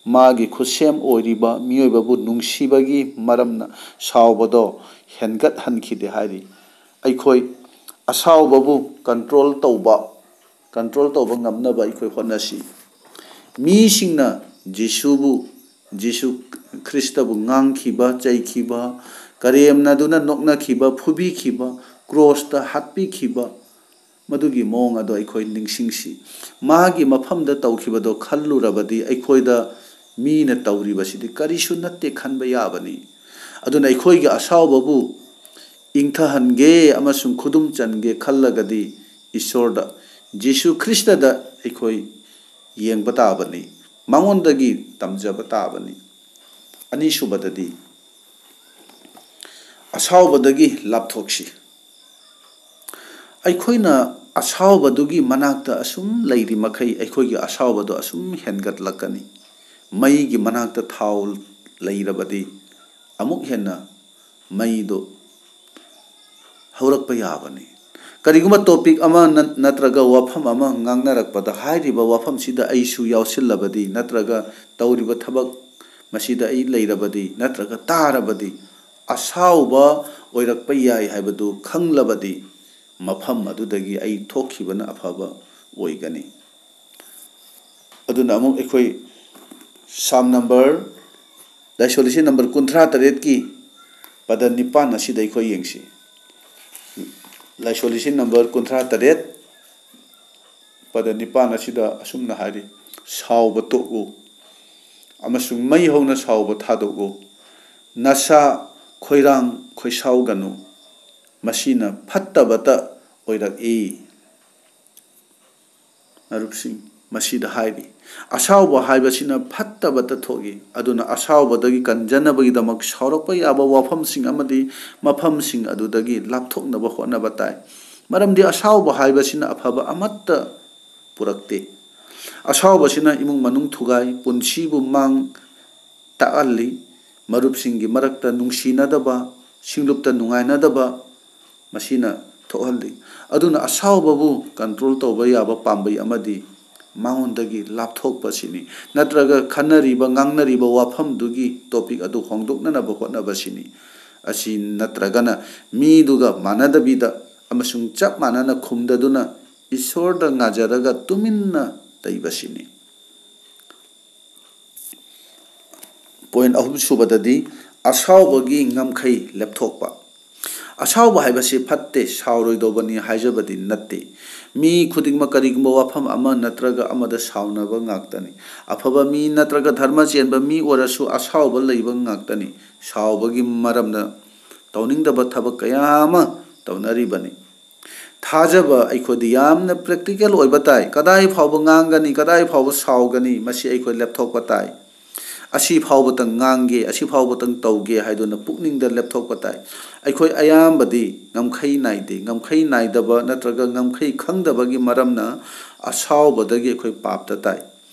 ꯃꯥꯒꯤ ꯈꯨꯠꯁꯦꯝ ꯑꯣꯏꯔꯤꯕ ꯃꯤꯑꯣꯏꯕꯕꯨ ꯅꯨꯡꯁꯤꯕꯒꯤ ꯃꯔꯝꯅ ꯁꯥꯎꯕꯗꯣ ꯍꯦꯟꯒꯠꯍꯟꯈꯤꯗꯦ ꯍꯥꯏꯔꯤ꯫ ꯑꯩꯈꯣꯏ ꯑꯁꯥꯎꯕꯕꯨ ꯀꯟꯇ꯭ꯔꯣꯜ ꯇꯧꯕ, ꯀꯟꯇ꯭ꯔꯣꯜ ꯇꯧꯕ ꯉꯝꯅꯕ ꯑꯩꯈꯣꯏ ꯍꯣꯠꯅꯁꯤ꯫ ꯃꯤꯁꯤꯡꯅ ꯖꯤꯁꯨꯕꯨ, ꯖꯤꯁꯨ ꯈ꯭ꯔꯤꯁꯇꯕꯨ ꯉꯥꯡꯈꯤꯕ, ꯆꯩꯈꯤꯕ, ꯀꯔꯦꯝꯅꯗꯨꯅ ꯅꯣꯛꯅꯈꯤꯕ, ꯐꯨꯕꯤꯈꯤꯕ, ꯀ꯭ꯔꯣꯁꯇ ꯍꯥꯠꯄꯤꯈꯤꯕ, ꯃꯗꯨꯒꯤ ꯃꯑꯣꯡ ꯑꯗꯣ ꯑꯩꯈꯣꯏ ꯅꯤꯡꯁꯤꯡꯁꯤ꯫ ꯃꯥꯒꯤ ꯃꯐꯝꯗ ꯇꯧꯈꯤꯕꯗꯣ ꯈꯜꯂꯨꯔꯕꯗꯤ, ꯑꯩꯈꯣꯏꯗ ꯃꯤꯅ ꯇꯧꯔꯤꯕꯁꯤꯗꯤ ꯀꯔꯤꯁꯨ ꯅꯠꯇꯦ ꯈꯟꯕ ꯌꯥꯕꯅꯤ꯫ ꯑꯗꯨꯅ ꯑꯩꯈꯣꯏꯒꯤ ꯑꯁꯥꯎꯕꯕꯨ ꯏꯪꯊꯍꯟꯒꯦ ꯑꯃꯁꯨꯡ ꯈꯨꯗꯨꯝ ꯆꯟꯒꯦ ꯈꯜꯂꯒꯗꯤ, ꯏꯁꯣꯔꯗ, ꯖꯤꯁꯨ ꯈ꯭ꯔꯤꯁꯇꯗ ꯑꯩꯈꯣꯏ ꯌꯦꯡꯕ ꯇꯥꯕꯅꯤ, ꯃꯉꯣꯟꯗꯒꯤ ꯇꯝꯖꯕ ꯇꯥꯕꯅꯤ꯫ ꯑꯅꯤꯁꯨꯕꯗꯗꯤ, ꯑꯁꯥꯎꯕꯗꯒꯤ ꯂꯥꯞꯊꯣꯛꯁꯤ꯫ ꯑꯩꯈꯣꯏꯅ ꯑꯁꯥꯎꯕꯗꯨꯒꯤ ꯃꯅꯥꯛꯇ ꯑꯁꯨꯝ ꯂꯩꯔꯤ ꯃꯈꯩ, ꯑꯩꯈꯣꯏꯒꯤ ꯑꯁꯥꯎꯕꯗꯣ ꯑꯁꯨꯝ ꯍꯦꯟꯒꯠꯂꯛꯀꯅꯤ꯫ ꯃꯩꯒꯤ ꯃꯅꯥꯛꯇ ꯊꯥꯎ ꯂꯩꯔꯕꯗꯤ, ꯑꯃꯨꯛ ꯍꯦꯟꯅ ꯃꯩꯗꯣ ꯍꯧꯔꯛꯄ ꯌꯥꯕꯅꯤ꯫ ꯀꯔꯤꯒꯨꯝꯕ ꯇꯣꯄꯤꯛ ꯑꯃ ꯅꯠ-, ꯅꯠꯇ꯭ꯔꯒ ꯋꯥꯐꯝ ꯑꯃ ꯉꯥꯡꯅꯔꯛꯄꯗ, ꯍꯥꯏꯔꯤꯕ ꯋꯥꯐꯝꯁꯤꯗ ꯑꯩꯁꯨ ꯌꯥꯎꯁꯤꯜꯂꯕꯗꯤ, ꯅꯠꯇ꯭ꯔꯒ ꯇꯧꯔꯤꯕ ꯊꯕꯛ ꯃꯁꯤꯗ ꯑꯩ ꯂꯩꯔꯕꯗꯤ, ꯅꯠꯇ꯭ꯔꯒ ꯇꯥꯔꯕꯗꯤ, ꯑꯁꯥꯎꯕ ꯑꯣꯏꯔꯛꯄ ꯌꯥꯏ ꯍꯥꯏꯕꯗꯨ ꯈꯪꯂꯕꯗꯤ, ꯃꯐꯝ ꯑꯗꯨꯗꯒꯤ ꯑꯩ ꯊꯣꯛꯈꯤꯕꯅ ꯑꯐꯕ ꯑꯣꯏꯒꯅꯤ꯫ ꯑꯗꯨꯅ ꯑꯃꯨꯛ ꯑꯩꯈꯣꯏ ꯁꯥꯝ ꯅꯝꯕꯔ, ꯂꯥꯏꯁꯣꯟ ꯂꯤꯁꯤꯡ ꯅꯝꯕꯔ ꯀꯨꯟꯊ꯭ꯔꯥ ꯇꯔꯦꯠꯀꯤ ꯄꯗ ꯅꯤꯄꯥꯟ ꯑꯁꯤꯗ ꯑꯩꯈꯣꯏ ꯌꯦꯡꯁꯤ꯫ ꯂꯥꯏꯁꯣꯟ ꯂꯤꯁꯤꯡ ꯅꯝꯕꯔ ꯀꯨꯟꯊ꯭ꯔꯥ ꯇꯔꯦꯠ, ꯄꯗ ꯅꯤꯄꯥꯟ ꯑꯁꯤꯗ ꯑꯁꯨꯝꯅ ꯍꯥꯏꯔꯤ, "ꯁꯥꯎꯕ ꯇꯣꯛꯎ ꯑꯃꯁꯨꯡ ꯃꯩ ꯍꯧꯅ ꯁꯥꯎꯕ ꯊꯥꯗꯣꯛꯎ꯫ ꯅꯁꯥ ꯈꯣꯏꯔꯥꯡ ꯈꯣꯏꯁꯥꯎꯒꯅꯨ, ꯃꯁꯤꯅ ꯐꯠꯇꯕꯇ ꯑꯣꯏꯔꯛꯏ"꯫ ꯃꯔꯨꯞꯁꯤꯡ, ꯃꯁꯤꯗ ꯍꯥꯏꯔꯤ, ꯑꯁꯥꯎꯕ ꯍꯥꯏꯕꯁꯤꯅ ꯐꯠꯇꯕꯇ ꯊꯣꯛꯏ꯫ ꯑꯗꯨꯅ ꯑꯁꯥꯎꯕꯗꯒꯤ ꯀꯟꯖꯅꯕꯒꯤꯗꯃꯛ ꯁꯥꯎꯔꯛꯄ ꯌꯥꯕ ꯋꯥꯐꯝꯁꯤꯡ ꯑꯃꯗꯤ ꯃꯐꯝꯁꯤꯡ ꯑꯗꯨꯗꯒꯤ ꯂꯥꯞꯊꯣꯛꯅꯕ ꯍꯣꯠꯅꯕ ꯇꯥꯏ꯫ ꯃꯔꯝꯗꯤ ꯑꯁꯥꯎꯕ ꯍꯥꯏꯕꯁꯤꯅ ꯑꯐꯕ ꯑꯃꯠꯇ ꯄꯨꯔꯛꯇꯦ꯫ ꯑꯁꯥꯎꯕꯁꯤꯅ ꯏꯃꯨꯡ ꯃꯅꯨꯡ ꯊꯨꯒꯥꯏ, ꯄꯨꯟꯁꯤꯕꯨ ꯃꯥꯡ ꯇꯥꯛꯍꯜꯂꯤ꯫ ꯃꯔꯨꯞꯁꯤꯡꯒꯤ ꯃꯔꯛꯇ ꯅꯨꯡꯁꯤꯅꯗꯕ, ꯁꯤꯡꯂꯨꯞꯇ ꯅꯨꯡꯉꯥꯏꯅꯗꯕ ꯃꯁꯤꯅ ꯊꯣꯛꯍꯜꯂꯤ꯫ ꯑꯗꯨꯅ ꯑꯁꯥꯎꯕꯕꯨ ꯀꯟꯇ꯭ꯔꯣꯜ ꯇꯧꯕ ꯌꯥꯕ ꯄꯥꯝꯕꯩ ꯑꯃꯗꯤ ꯃꯉꯣꯟꯗꯒꯤ ꯂꯥꯞꯊꯣꯛꯄꯁꯤꯅꯤ, ꯅꯠꯇ꯭ꯔꯒ ꯈꯟꯅꯔꯤꯕ, ꯉꯥꯡꯅꯔꯤꯕ ꯋꯥꯐꯝꯗꯨꯒꯤ ꯇꯣꯄꯤꯛ ꯑꯗꯨ ꯍꯣꯡꯗꯣꯛꯅꯅꯕ ꯍꯣꯠꯅꯕꯁꯤꯅꯤ꯫ ꯑꯁꯤ ꯅꯠꯇ꯭ꯔꯒꯅ ꯃꯤꯗꯨꯒ ꯃꯥꯟꯅꯗꯕꯤꯗ ꯑꯃꯁꯨꯡ ꯆꯞ ꯃꯥꯟꯅꯅ ꯈꯨꯝꯗꯗꯨꯅ ꯏꯁꯣꯔꯗ ꯉꯥꯖꯔꯒ ꯇꯨꯃꯤꯟꯅ ꯂꯩꯕꯁꯤꯅꯤ꯫ ꯄꯣꯏꯟ ꯑꯍꯨꯝ ꯁꯨꯕꯗꯗꯤ ꯑꯁꯥꯎꯕꯒꯤ ꯉꯝꯈꯩ ꯂꯦꯞꯊꯣꯛꯄ꯫ ꯑꯁꯥꯎꯕ ꯍꯥꯏꯕꯁꯤ ꯐꯠꯇꯦ, ꯁꯥꯎꯔꯣꯏꯗꯧꯕꯅꯤ ꯍꯥꯏꯖꯕꯗꯤ ꯅꯠꯇꯦ꯫ ꯃꯤ ꯈꯨꯗꯤꯡꯃꯛ ꯀꯔꯤꯒꯨꯝꯕ ꯋꯥꯐꯝ ꯑꯃ ꯅꯠꯇ꯭ꯔꯒ ꯑꯃꯗ ꯁꯥꯎꯅꯕ ꯉꯥꯛꯇꯅꯤ꯫ ꯑꯐꯕ ꯃꯤ ꯅꯠꯇ꯭ꯔꯒ ꯙꯔꯃ ꯆꯦꯟꯕ ꯃꯤ ꯑꯣꯏꯔꯁꯨ ꯑꯁꯥꯎꯕ ꯂꯩꯕ ꯉꯥꯛꯇꯅꯤ꯫ ꯁꯥꯎꯕꯒꯤ ꯃꯔꯝꯅ ꯇꯧꯅꯤꯡꯗꯕ ꯊꯕꯛ ꯀꯌꯥ ꯑꯃ ꯇꯧꯅꯔꯤꯕꯅꯤ꯫ ꯊꯥꯖꯕ ꯑꯩꯈꯣꯏꯗ ꯌꯥꯝꯅ ꯄ꯭ꯔꯦꯛꯇꯤꯀꯦꯜ ꯑꯣꯏꯕ ꯇꯥꯏ꯫ ꯀꯗꯥꯏ ꯐꯥꯎꯕ ꯉꯥꯡꯒꯅꯤ, ꯀꯗꯥꯏ ꯐꯥꯎꯕ ꯁꯥꯎꯒꯅꯤ, ꯃꯁꯤ ꯑꯩꯈꯣꯏ ꯂꯦꯞꯊꯣꯛꯄ ꯇꯥꯏ꯫ ꯑꯁꯤ ꯐꯥꯎꯕꯇꯪ ꯉꯥꯡꯒꯦ, ꯑꯁꯤ ꯐꯥꯎꯕꯇꯪ ꯇꯧꯒꯦ ꯍꯥꯏꯗꯨꯅ ꯄꯨꯛꯅꯤꯡꯗ ꯂꯦꯞꯊꯣꯛꯄ ꯇꯥꯏ꯫ ꯑꯩꯈꯣꯏ ꯑꯌꯥꯝꯕꯗꯤ ꯉꯝꯈꯩ ꯅꯥꯏꯗꯦ꯫ ꯉꯝꯈꯩ ꯅꯥꯏꯗꯕ ꯅꯠꯇ꯭ꯔꯒ ꯉꯝꯈꯩ ꯈꯪꯗꯕꯒꯤ ꯃꯔꯝꯅ ꯑꯁꯥꯎꯕꯗꯒꯤ ꯑꯩꯈꯣꯏ ꯄꯥꯞꯇ ꯇꯥꯏ꯫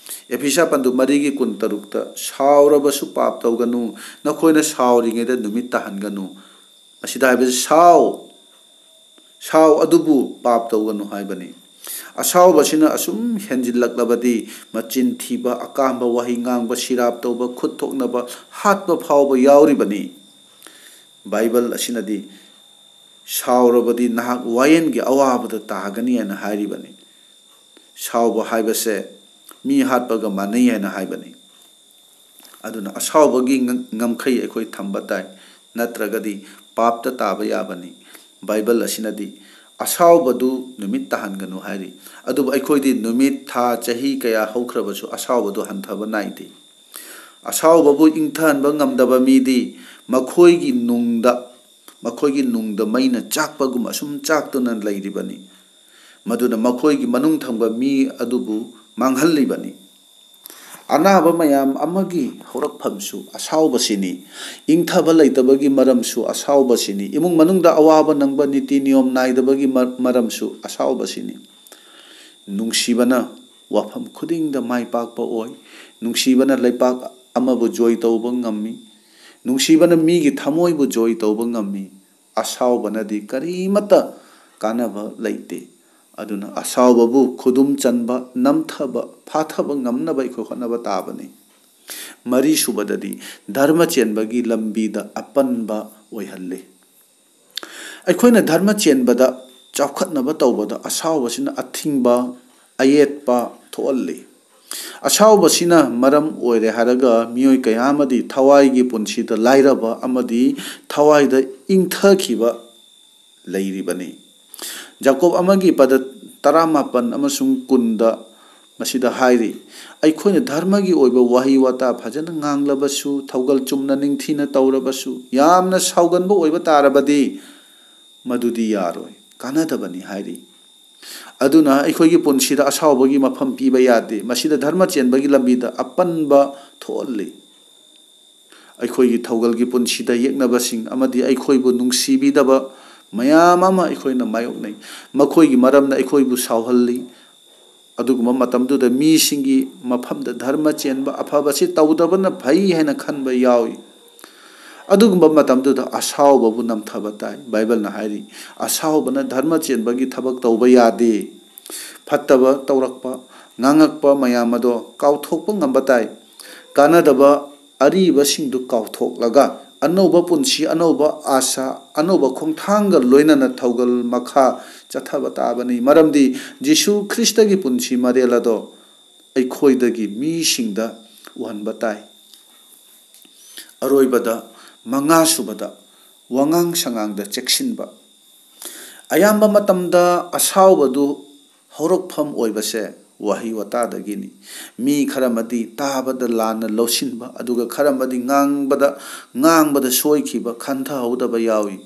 ꯑꯦꯐꯤꯁꯥ ꯄꯟꯗꯨ ꯃꯔꯤꯒꯤ ꯀꯨꯟꯇꯔꯨꯛꯇ, "ꯁꯥꯎꯔꯕꯁꯨ ꯄꯥꯞ ꯇꯧꯒꯅꯨ, ꯅꯈꯣꯏꯅ ꯁꯥꯎꯔꯤꯉꯩꯗ ꯅꯨꯃꯤꯠ ꯇꯥꯍꯟꯒꯅꯨ"꯫ ꯃꯁꯤꯗ ꯍꯥꯏꯕꯁꯤ ꯁꯥꯎ, ꯁꯥꯎ ꯑꯗꯨꯕꯨ ꯄꯥꯞ ꯇꯧꯒꯅꯨ ꯍꯥꯏꯕꯅꯤ꯫ ꯑꯁꯥꯎꯕꯁꯤꯅ ꯑꯁꯨꯝ ꯍꯦꯟꯖꯤꯜꯂꯛꯂꯕꯗꯤ ꯃꯆꯤꯟ ꯊꯤꯕ, ꯑꯀꯥꯝꯕ ꯋꯥꯍꯩ ꯉꯥꯡꯕ, ꯁꯤꯔꯥꯞ ꯇꯧꯕ, ꯈꯨꯠ ꯊꯣꯛꯅꯕ, ꯍꯥꯠꯄ ꯐꯥꯎꯕ ꯌꯥꯎꯔꯤꯕꯅꯤ꯫ ꯕꯥꯏꯕꯜ ꯑꯁꯤꯅꯗꯤ "ꯁꯥꯎꯔꯕꯗꯤ ꯅꯍꯥꯛ ꯋꯥꯌꯦꯜꯒꯤ ꯑꯋꯥꯕꯗ ꯇꯥꯒꯅꯤ" ꯍꯥꯏꯅ ꯍꯥꯏꯔꯤꯕꯅꯤ꯫ ꯁꯥꯎꯕ ꯍꯥꯏꯕꯁꯦ ꯃꯤ ꯍꯥꯠꯄꯒ ꯃꯥꯟꯅꯩ ꯍꯥꯏꯅ ꯍꯥꯏꯕꯅꯤ꯫ ꯑꯗꯨꯅ ꯑꯁꯥꯎꯕꯒꯤ ꯉꯝ-, ꯉꯝꯈꯩ ꯑꯩꯈꯣꯏ ꯊꯝꯕ ꯇꯥꯏ, ꯅꯠꯇ꯭ꯔꯒꯗꯤ ꯄꯥꯞꯇ ꯇꯥꯕ ꯌꯥꯕꯅꯤ꯫ ꯕꯥꯏꯕꯜ ꯑꯁꯤꯅꯗꯤ "ꯑꯁꯥꯎꯕꯗꯨ ꯅꯨꯃꯤꯠ ꯇꯥꯍꯟꯒꯅꯨ" ꯍꯥꯏꯔꯤ꯫ ꯑꯗꯨꯕꯨ ꯑꯩꯈꯣꯏꯗꯤ ꯅꯨꯃꯤꯠ, ꯊꯥ, ꯆꯍꯤ ꯀꯌꯥ ꯍꯧꯈ꯭ꯔꯕꯁꯨ ꯑꯁꯥꯎꯕꯗꯨ ꯍꯟꯊꯕ ꯅꯥꯏꯗꯦ꯫ ꯑꯁꯥꯎꯕꯕꯨ ꯏꯪꯊꯍꯟꯕ ꯉꯝꯗꯕ ꯃꯤꯗꯤ ꯃꯈꯣꯏꯒꯤ ꯅꯨꯡꯗ, ꯃꯈꯣꯏꯒꯤ ꯅꯨꯡꯗ ꯃꯩꯅ ꯆꯥꯛꯄꯒꯨꯝ ꯑꯁꯨꯝ ꯆꯥꯛꯇꯨꯅ ꯂꯩꯔꯤꯕꯅꯤ꯫ ꯃꯗꯨꯅ ꯃꯈꯣꯏꯒꯤ ꯃꯅꯨꯡ ꯊꯪꯕ ꯃꯤ ꯑꯗꯨꯕꯨ ꯃꯥꯡꯍꯜꯂꯤꯕꯅꯤ꯫ ꯑꯅꯥꯕ ꯃꯌꯥꯝ ꯑꯃꯒꯤ ꯍꯧꯔꯛꯐꯝꯁꯨ ꯑꯁꯥꯎꯕꯁꯤꯅꯤ꯫ ꯏꯪꯊꯕ ꯂꯩꯇꯕꯒꯤ ꯃꯔꯝꯁꯨ ꯑꯁꯥꯎꯕꯁꯤꯅꯤ꯫ ꯏꯃꯨꯡ ꯃꯅꯨꯡꯗ ꯑꯋꯥꯕ ꯅꯪꯕ, ꯅꯤꯇꯤ ꯅꯤꯌꯣꯝ ꯅꯥꯏꯗꯕꯒꯤ ꯃ-, ꯃꯔꯝꯁꯨ ꯑꯁꯥꯎꯕꯁꯤꯅꯤ꯫ ꯅꯨꯡꯁꯤꯕꯅ ꯋꯥꯐꯝ ꯈꯨꯗꯤꯡꯗ ꯃꯥꯏ ꯄꯥꯛꯄ ꯑꯣꯏ꯫ ꯅꯨꯡꯁꯤꯕꯅ ꯂꯩꯄꯥꯛ ꯑꯃꯕꯨ ꯖꯣꯏ ꯇꯧꯕ ꯉꯝꯃꯤ꯫ ꯅꯨꯡꯁꯤꯕꯅ ꯃꯤꯒꯤ ꯊꯃꯣꯏꯕꯨ ꯖꯣꯏ ꯇꯧꯕ ꯉꯝꯃꯤ꯫ ꯑꯁꯥꯎꯕꯅꯗꯤ ꯀꯔꯤꯃꯠꯇ ꯀꯥꯟꯅꯕ ꯂꯩꯇꯦ꯫ ꯑꯗꯨꯅ ꯑꯁꯥꯎꯕꯕꯨ ꯈꯨꯗꯨꯝ ꯆꯟꯕ, ꯅꯝꯊꯕ, ꯐꯥꯊꯕ ꯉꯝꯅꯕ ꯑꯩꯈꯣꯏ ꯍꯣꯠꯅꯕ ꯇꯥꯕꯅꯤ꯫ ꯃꯔꯤꯁꯨꯕꯗꯗꯤ, ꯙꯔꯃ ꯆꯦꯟꯕꯒꯤ ꯂꯝꯕꯤꯗ ꯑꯄꯟꯕ ꯑꯣꯏꯍꯜꯂꯤ꯫ ꯑꯩꯈꯣꯏꯅ ꯙꯔꯃ ꯆꯦꯟꯕꯗ, ꯆꯥꯎꯈꯠꯅꯕ ꯇꯧꯕꯗ ꯑꯁꯥꯎꯕꯁꯤꯅ ꯑꯊꯤꯡꯕ, ꯑꯌꯦꯠꯄ ꯊꯣꯛꯍꯜꯂꯤ꯫ ꯑꯁꯥꯎꯕꯁꯤꯅ ꯃꯔꯝ ꯑꯣꯏꯔꯦ ꯍꯥꯏꯔꯒ ꯃꯤꯑꯣꯏ ꯀꯌꯥ ꯑꯃꯗꯤ ꯊꯋꯥꯏꯒꯤ ꯄꯨꯟꯁꯤꯗ ꯂꯥꯏꯔꯕ ꯑꯃꯗꯤ ꯊꯋꯥꯏꯗ ꯏꯪꯊꯈꯤꯕ ꯂꯩꯔꯤꯕꯅꯤ꯫ ꯖꯥꯀꯣꯕ ꯑꯃꯒꯤ ꯄꯗ ꯇꯔꯥꯃꯥꯄꯟ ꯑꯃꯁꯨꯡ ꯀꯨꯟꯗ ꯃꯁꯤꯗ ꯍꯥꯏꯔꯤ, ꯑꯩꯈꯣꯏꯅ ꯙꯔꯃꯒꯤ ꯑꯣꯏꯕ ꯋꯥꯍꯩ ꯋꯥꯇꯥ ꯐꯖꯅ ꯉꯥꯡꯂꯕꯁꯨ, ꯊꯧꯒꯜ ꯆꯨꯝꯅ ꯅꯤꯡꯊꯤꯅ ꯇꯧꯔꯕꯁꯨ, ꯌꯥꯝꯅ ꯁꯥꯎꯒꯟꯕ ꯑꯣꯏꯕ ꯇꯥꯔꯕꯗꯤ ꯃꯗꯨꯗꯤ ꯌꯥꯔꯣꯏ, ꯀꯥꯟꯅꯗꯕꯅꯤ ꯍꯥꯏꯔꯤ꯫ ꯑꯗꯨꯅ ꯑꯩꯈꯣꯏꯒꯤ ꯄꯨꯟꯁꯤꯗ ꯑꯁꯥꯎꯕꯒꯤ ꯃꯐꯝ ꯄꯤꯕ ꯌꯥꯗꯦ꯫ ꯃꯁꯤꯗ ꯙꯔꯃ ꯆꯦꯟꯕꯒꯤ ꯂꯝꯕꯤꯗ ꯑꯄꯟꯕ ꯊꯣꯛꯍꯜꯂꯤ꯫ ꯑꯩꯈꯣꯏꯒꯤ ꯊꯧꯒꯜꯒꯤ ꯄꯨꯟꯁꯤꯗ ꯌꯦꯛꯅꯕꯁꯤꯡ ꯑꯃꯗꯤ ꯑꯩꯈꯣꯏꯕꯨ ꯅꯨꯡꯁꯤꯕꯤꯗꯕ ꯃꯌꯥꯝ ꯑꯃ ꯑꯩꯈꯣꯏꯅ ꯃꯥꯌꯣꯛꯅꯩ꯫ ꯃꯈꯣꯏꯒꯤ ꯃꯔꯝꯅ ꯑꯩꯈꯣꯏꯕꯨ ꯁꯥꯎꯍꯜꯂꯤ꯫ ꯑꯗꯨꯒꯨꯝꯕ ꯃꯇꯝꯗꯨꯗ ꯃꯤꯁꯤꯡꯒꯤ ꯃꯐꯝꯗ ꯙꯔꯃ ꯆꯦꯟꯕ ꯑꯐꯕꯁꯤ ꯇꯧꯗꯕꯅ ꯐꯩ ꯍꯥꯏꯅ ꯈꯟꯕ ꯌꯥꯎꯏ꯫ ꯑꯗꯨꯒꯨꯝꯕ ꯃꯇꯝꯗꯨꯗ ꯑꯁꯥꯎꯕꯕꯨ ꯅꯝꯊꯕ ꯇꯥꯏ꯫ ꯕꯥꯏꯕꯜꯅ ꯍꯥꯏꯔꯤ, "ꯑꯁꯥꯎꯕꯅ ꯙꯔꯃ ꯆꯦꯟꯕꯒꯤ ꯊꯕꯛ ꯇꯧꯕ ꯌꯥꯗꯦ"꯫ ꯐꯠꯇꯕ ꯇꯧꯔꯛꯄ, ꯉꯥꯡꯉꯛꯄ ꯃꯌꯥꯝ ꯑꯗꯣ ꯀꯥꯎꯊꯣꯛꯄ ꯉꯝꯕ ꯇꯥꯏ꯫ ꯀꯥꯟꯅꯗꯕ ꯑꯔꯤꯕꯁꯤꯡꯗꯨ ꯀꯥꯎꯊꯣꯛꯂꯒ ꯑꯅꯧꯕ ꯄꯨꯟꯁꯤ, ꯑꯅꯧꯕ ꯑꯥꯁꯥ, ꯑꯅꯧꯕ ꯈꯣꯡꯊꯥꯡꯒ ꯂꯣꯏꯅꯅ ꯊꯧꯒꯜ ꯃꯈꯥ ꯆꯠꯊꯕ ꯇꯥꯕꯅꯤ꯫ ꯃꯔꯝꯗꯤ ꯖꯤꯁꯨ ꯈ꯭ꯔꯤꯁꯇꯒꯤ ꯄꯨꯟꯁꯤ ꯃꯔꯦꯜ ꯑꯗꯣ ꯑꯩꯈꯣꯏꯗꯒꯤ ꯃꯤꯁꯤꯡꯗ ꯎꯍꯟꯕ ꯇꯥꯏ꯫ ꯑꯔꯣꯏꯕꯗ, ꯃꯉꯥꯁꯨꯕꯗ, ꯋꯥꯉꯥꯡ ꯁꯉꯥꯡꯗ ꯆꯦꯛꯁꯤꯟꯕ꯫ ꯑꯌꯥꯝꯕ ꯃꯇꯝꯗ ꯑꯁꯥꯎꯕꯗꯨ ꯍꯧꯔꯛꯐꯝ ꯑꯣꯏꯕꯁꯦ ꯋꯥꯍꯩ ꯋꯥꯇꯥꯗꯒꯤꯅꯤ꯫ ꯃꯤ ꯈꯔ ꯑꯃꯗꯤ ꯇꯥꯕꯗ ꯂꯥꯟꯅ ꯂꯧꯁꯤꯟꯕ, ꯑꯗꯨꯒ ꯈꯔ ꯑꯃꯗꯤ ꯉꯥꯡꯕꯗ, ꯉꯥꯡꯕꯗ ꯁꯣꯏꯈꯤꯕ, ꯈꯟꯊꯍꯧꯗꯕ ꯌꯥꯎꯏ꯫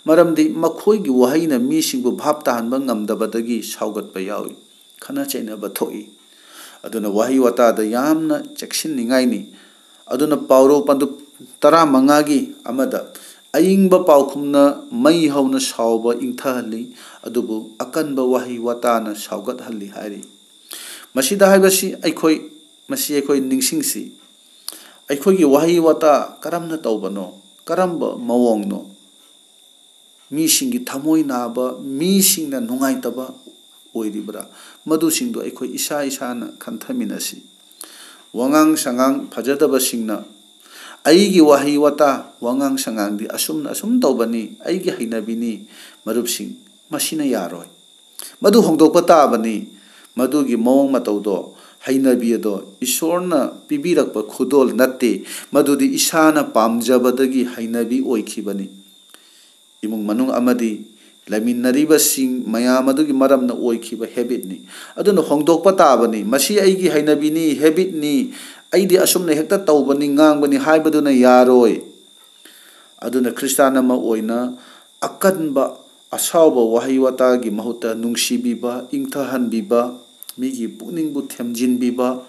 ꯃꯔꯝꯗꯤ ꯃꯈꯣꯏꯒꯤ ꯋꯥꯍꯩꯅ ꯃꯤꯁꯤꯡꯕꯨ ꯚꯥꯞ ꯇꯥꯍꯟꯕ ꯉꯝꯗꯕꯗꯒꯤ ꯁꯥꯎꯒꯠꯄ ꯌꯥꯎꯏ, ꯈꯠꯅ ꯆꯩꯅꯕ ꯊꯣꯛꯏ꯫ ꯑꯗꯨꯅ ꯋꯥꯍꯩ ꯋꯥꯇꯥꯗ ꯌꯥꯝꯅ ꯆꯦꯛꯁꯤꯟꯅꯤꯡꯉꯥꯏꯅꯤ꯫ ꯑꯗꯨꯅ ꯄꯥꯎꯔꯧ ꯄꯟꯗꯨꯞ ꯇꯔꯥꯃꯉꯥꯒꯤ ꯑꯃꯗ, "ꯑꯏꯪꯕ ꯄꯥꯎꯈꯨꯝꯅ ꯃꯩ ꯍꯧꯅ ꯁꯥꯎꯕ ꯏꯪꯊꯍꯜꯂꯤ, ꯑꯗꯨꯕꯨ ꯑꯀꯟꯕ ꯋꯥꯍꯩ ꯋꯥꯇꯥꯅ ꯁꯥꯎꯒꯠꯍꯜꯂꯤ" ꯍꯥꯏꯔꯤ꯫ ꯃꯁꯤꯗ ꯍꯥꯏꯕꯁꯤ ꯑꯩꯈꯣꯏ, ꯃꯁꯤ ꯑꯩꯈꯣꯏ ꯅꯤꯡꯁꯤꯡꯁꯤ꯫ ꯑꯩꯈꯣꯏꯒꯤ ꯋꯥꯍꯩ ꯋꯥꯇꯥ ꯀꯔꯝꯅ ꯇꯧꯕꯅꯣ, ꯀꯔꯝꯕ ꯃꯑꯣꯡꯅꯣ, ꯃꯤꯁꯤꯡꯒꯤ ꯊꯃꯣꯏ ꯅꯥꯕ, ꯃꯤꯁꯤꯡꯅ ꯅꯨꯡꯉꯥꯏꯇꯕ ꯑꯣꯏꯔꯤꯕ꯭ꯔꯥ, ꯃꯗꯨꯁꯤꯡꯗꯣ ꯑꯩꯈꯣꯏ ꯏꯁꯥ ꯏꯁꯥꯅ ꯈꯟꯊꯃꯤꯟꯅꯁꯤ꯫ ꯋꯥꯉꯥꯡ ꯁꯉꯥꯡ ꯐꯖꯗꯕꯁꯤꯡꯅ, "ꯑꯩꯒꯤ ꯋꯥꯍꯩ ꯋꯥꯇꯥ, ꯋꯥꯉꯥꯡ ꯁꯉꯥꯡꯗꯤ ꯑꯁꯨꯝꯅ ꯑꯁꯨꯝ ꯇꯧꯕꯅꯤ, ꯑꯩꯒꯤ ꯍꯩꯅꯕꯤꯅꯤ", ꯃꯔꯨꯞꯁꯤꯡ, ꯃꯁꯤꯅ ꯌꯥꯔꯣꯏ꯫ ꯃꯗꯨ ꯍꯣꯡꯗꯣꯛꯄ ꯇꯥꯕꯅꯤ꯫ ꯃꯗꯨꯒꯤ ꯃꯑꯣꯡ ꯃꯇꯧꯗꯣ, ꯍꯩꯅꯕꯤ ꯑꯗꯣ ꯏꯁꯣꯔꯅ ꯄꯤꯕꯤꯔꯛꯄ ꯈꯨꯗꯣꯜ ꯅꯠꯇꯦ, ꯃꯗꯨꯗꯤ ꯏꯁꯥꯅ ꯄꯥꯝꯖꯕꯗꯒꯤ ꯍꯩꯅꯕꯤ ꯑꯣꯏꯈꯤꯕꯅꯤ꯫ ꯏꯃꯨꯡ ꯃꯅꯨꯡ ꯑꯃꯗꯤ ꯂꯩꯃꯤꯟꯅꯔꯤꯕꯁꯤꯡ ꯃꯌꯥꯝ ꯑꯗꯨꯒꯤ ꯃꯔꯝꯅ ꯑꯣꯏꯈꯤꯕ ꯍꯦꯕꯤꯠꯅꯤ꯫ ꯑꯗꯨꯅ ꯍꯣꯡꯗꯣꯛꯄ ꯇꯥꯕꯅꯤ꯫ "ꯃꯁꯤ ꯑꯩꯒꯤ ꯍꯩꯅꯕꯤꯅꯤ, ꯍꯦꯕꯤꯠꯅꯤ, ꯑꯩꯗꯤ ꯑꯁꯨꯝꯅ ꯍꯦꯛꯇ ꯇꯧꯕꯅꯤ, ꯉꯥꯡꯕꯅꯤ" ꯍꯥꯏꯕꯗꯨꯅ ꯌꯥꯔꯣꯏ꯫ ꯑꯗꯨꯅ ꯈ꯭ꯔꯤꯁꯇꯥꯟ ꯑꯃ ꯑꯣꯏꯅ ꯑꯀꯟꯕ, ꯑꯁꯥꯎꯕ ꯋꯥꯍꯩ ꯋꯥꯇꯥꯒꯤ ꯃꯍꯨꯠꯇ ꯅꯨꯡꯁꯤꯕꯤꯕ, ꯏꯪꯊꯍꯟꯕꯤꯕ, ꯃꯤꯒꯤ ꯄꯨꯛꯅꯤꯡꯕꯨ ꯊꯦꯝꯖꯤꯟꯕꯤꯕ,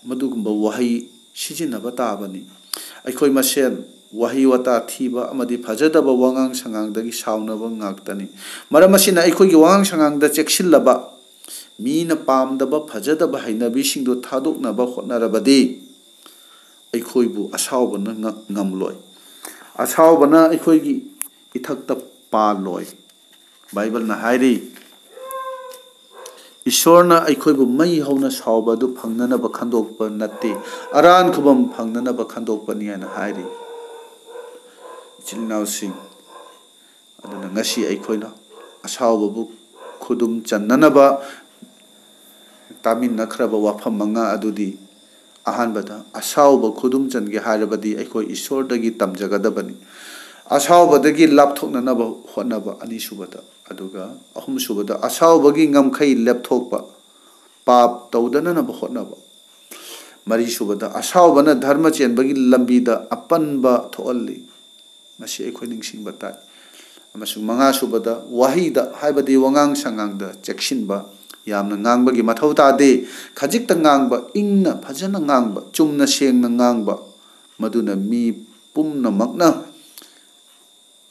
ꯃꯗꯨꯒꯨꯝꯕ ꯋꯥꯍꯩ ꯁꯤꯖꯤꯟꯅꯕ ꯇꯥꯕꯅꯤ꯫ ꯑꯩꯈꯣꯏ ꯃꯁꯦꯟ ꯋꯥꯍꯩ ꯋꯥꯇꯥ ꯊꯤꯕ ꯑꯃꯗꯤ ꯐꯖꯗꯕ ꯋꯥꯉꯥꯡ ꯁꯉꯥꯡꯗꯒꯤ ꯁꯥꯎꯅꯕ ꯉꯥꯛꯇꯅꯤ꯫ ꯃꯔꯝ ꯑꯁꯤꯅ, ꯑꯩꯈꯣꯏꯒꯤ ꯋꯥꯉꯥꯡ ꯁꯉꯥꯡꯗ ꯆꯦꯛꯁꯤꯜꯂꯕ, ꯃꯤꯅ ꯄꯥꯝꯗꯕ ꯐꯖꯗꯕ ꯍꯩꯅꯕꯤꯁꯤꯡꯗꯨ ꯊꯥꯗꯣꯛꯅꯕ ꯍꯣꯠꯅꯔꯕꯗꯤ, ꯑꯩꯈꯣꯏꯕꯨ ꯑꯁꯥꯎꯕꯅ ꯉ-, ꯉꯝꯂꯣꯏ꯫ ꯑꯁꯥꯎꯕꯅ ꯑꯩꯈꯣꯏꯒꯤ ꯏꯊꯛꯇ ꯄꯥꯜꯂꯣꯏ꯫ ꯕꯥꯏꯕꯜꯅ ꯍꯥꯏꯔꯤ, "ꯏꯁꯣꯔꯅ ꯑꯩꯈꯣꯏꯕꯨ ꯃꯩ ꯍꯧꯅ ꯁꯥꯎꯕ ꯑꯗꯨ ꯐꯪꯅꯅꯕ ꯈꯟꯗꯣꯛꯄ ꯅꯠꯇꯦ, ꯑꯔꯥꯟ ꯈꯨꯕꯝ ꯐꯪꯅꯅꯕ ꯈꯟꯗꯣꯛꯄꯅꯤ" ꯍꯥꯏꯅ ꯍꯥꯏꯔꯤ꯫ ꯏꯆꯤꯜ ꯏꯅꯥꯎꯁꯤꯡ, ꯑꯗꯨꯅ ꯉꯁꯤ ꯑꯩꯈꯣꯏꯅ ꯑꯁꯥꯎꯕꯕꯨ ꯈꯨꯗꯨꯝ ꯆꯟꯅꯅꯕ ꯇꯥꯃꯤꯟꯅꯈ꯭ꯔꯕ ꯋꯥꯐꯝ ꯃꯉꯥ ꯑꯗꯨꯗꯤ, ꯑꯍꯥꯟꯕꯗ, ꯑꯁꯥꯎꯕ ꯈꯨꯗꯨꯝ ꯆꯟꯒꯦ ꯍꯥꯏꯔꯕꯗꯤ ꯑꯩꯈꯣꯏ ꯏꯁꯣꯔꯗꯒꯤ ꯇꯝꯖꯒꯗꯕꯅꯤ꯫ ꯑꯁꯥꯎꯕꯗꯒꯤ ꯂꯥꯞꯊꯣꯛꯅꯅꯕ ꯍꯣꯠꯅꯕ, ꯑꯅꯤꯁꯨꯕꯗ꯫ ꯑꯗꯨꯒ ꯑꯍꯨꯝꯁꯨꯕꯗ, ꯑꯁꯥꯎꯕꯒꯤ ꯉꯝꯈꯩ ꯂꯦꯞꯊꯣꯛꯄ, ꯄꯥꯞ ꯇꯧꯗꯅꯅꯕ ꯍꯣꯠꯅꯕ꯫ ꯃꯔꯤꯁꯨꯕꯗ, ꯑꯁꯥꯎꯕꯅ ꯙꯔꯃ ꯆꯦꯟꯕꯒꯤ ꯂꯝꯕꯤꯗ ꯑꯄꯟꯕ ꯊꯣꯛꯍꯜꯂꯤ꯫ ꯃꯁꯤ ꯑꯩꯈꯣꯏ ꯅꯤꯡꯁꯤꯡꯕ ꯇꯥꯏ꯫ ꯑꯃꯁꯨꯡ ꯃꯉꯥ ꯁꯨꯕꯗ, ꯋꯥꯍꯩꯗ ꯍꯥꯏꯕꯗꯤ ꯋꯥꯉꯥꯡ ꯁꯉꯥꯡꯗ ꯆꯦꯛꯁꯤꯟꯕ, ꯌꯥꯝꯅ ꯉꯥꯡꯕꯒꯤ ꯃꯊꯧ ꯇꯥꯗꯦ꯫ ꯈꯖꯤꯛꯇ ꯉꯥꯡꯕ, ꯏꯪꯅ ꯐꯖꯅ ꯉꯥꯡꯕ, ꯆꯨꯝꯅ ꯁꯦꯡꯅ ꯉꯥꯡꯕ, ꯃꯗꯨꯅ ꯃꯤ ꯄꯨꯝꯅꯃꯛꯅ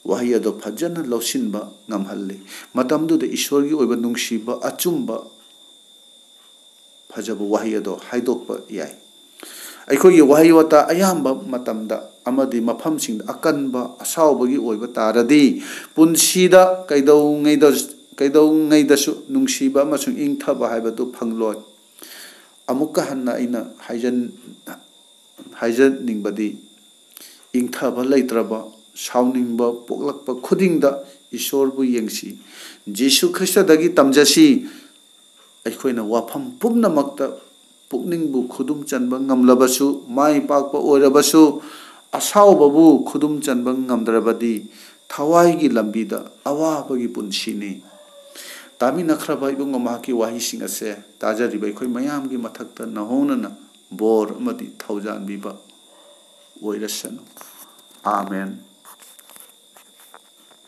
ꯋꯥꯍꯩ ꯑꯗꯣ ꯐꯖꯅ ꯂꯧꯁꯤꯟꯕ ꯉꯝꯍꯜꯂꯤ꯫ ꯃꯇꯝꯗꯨꯗ ꯏꯁꯣꯔꯒꯤ ꯑꯣꯏꯕ ꯅꯨꯡꯁꯤꯕ, ꯑꯆꯨꯝꯕ, ꯐꯖꯕ ꯋꯥꯍꯩ ꯑꯗꯣ ꯍꯥꯏꯗꯣꯛꯄ ꯌꯥꯏ꯫ ꯑꯩꯈꯣꯏꯒꯤ ꯋꯥꯍꯩ ꯋꯥꯇꯥ ꯑꯌꯥꯝꯕ ꯃꯇꯝꯗ ꯑꯃꯗꯤ ꯃꯐꯝꯁꯤꯡꯗ ꯑꯀꯟꯕ, ꯑꯁꯥꯎꯕꯒꯤ ꯑꯣꯏꯕ ꯇꯥꯔꯗꯤ, ꯄꯨꯟꯁꯤꯗ ꯀꯩꯗꯧꯉꯩꯗ-, ꯀꯩꯗꯧꯉꯩꯗꯁꯨ ꯅꯨꯡꯁꯤꯕ ꯑꯃꯁꯨꯡ ꯏꯪꯊꯕ ꯍꯥꯏꯕꯗꯨ ꯐꯪꯂꯣꯏ꯫ ꯑꯃꯨꯛꯀ ꯍꯟꯅ ꯑꯩꯅ ꯍꯥꯏꯖꯟ-, ꯍꯥꯏꯖꯅꯤꯡꯕꯗꯤ, ꯏꯪꯊꯕ ꯂꯩꯇ꯭ꯔꯕ, ꯁꯥꯎꯅꯤꯡꯕ ꯄꯣꯛꯂꯛꯄ ꯈꯨꯗꯤꯡꯗ ꯏꯁꯣꯔꯕꯨ ꯌꯦꯡꯁꯤ꯫ ꯖꯤꯁꯨ ꯈ꯭ꯔꯤꯁꯇꯗꯒꯤ ꯇꯝꯖꯁꯤ꯫ ꯑꯩꯈꯣꯏꯅ ꯋꯥꯐꯝ ꯄꯨꯝꯅꯃꯛꯇ ꯄꯨꯛꯅꯤꯡꯕꯨ ꯈꯨꯗꯨꯝ ꯆꯟꯕ ꯉꯝꯂꯕꯁꯨ, ꯃꯥꯏ ꯄꯥꯛꯄ ꯑꯣꯏꯔꯕꯁꯨ, ꯑꯁꯥꯎꯕꯕꯨ ꯈꯨꯗꯨꯝ ꯆꯟꯕ ꯉꯝꯗ꯭ꯔꯕꯗꯤ, ꯊꯋꯥꯏꯒꯤ ꯂꯝꯕꯤꯗ ꯑꯋꯥꯕꯒꯤ ꯄꯨꯟꯁꯤꯅꯤ꯫ ꯇꯥꯃꯤꯟꯅꯈ꯭ꯔꯕ ꯏꯕꯨꯡꯉꯣ, ꯃꯍꯥꯛꯀꯤ ꯋꯥꯍꯩꯁꯤꯡ ꯑꯁꯦ ꯇꯥꯖꯔꯤꯕ ꯑꯩꯈꯣꯏ ꯃꯌꯥꯝꯒꯤ ꯃꯊꯛꯇ ꯅꯍꯣꯡꯅꯅ ꯕꯣꯔ ꯑꯃꯗꯤ ꯊꯧꯖꯥꯟꯕꯤꯕ ꯑꯣꯏꯔꯁꯅꯨ꯫ ꯑꯥꯃꯦꯟ꯫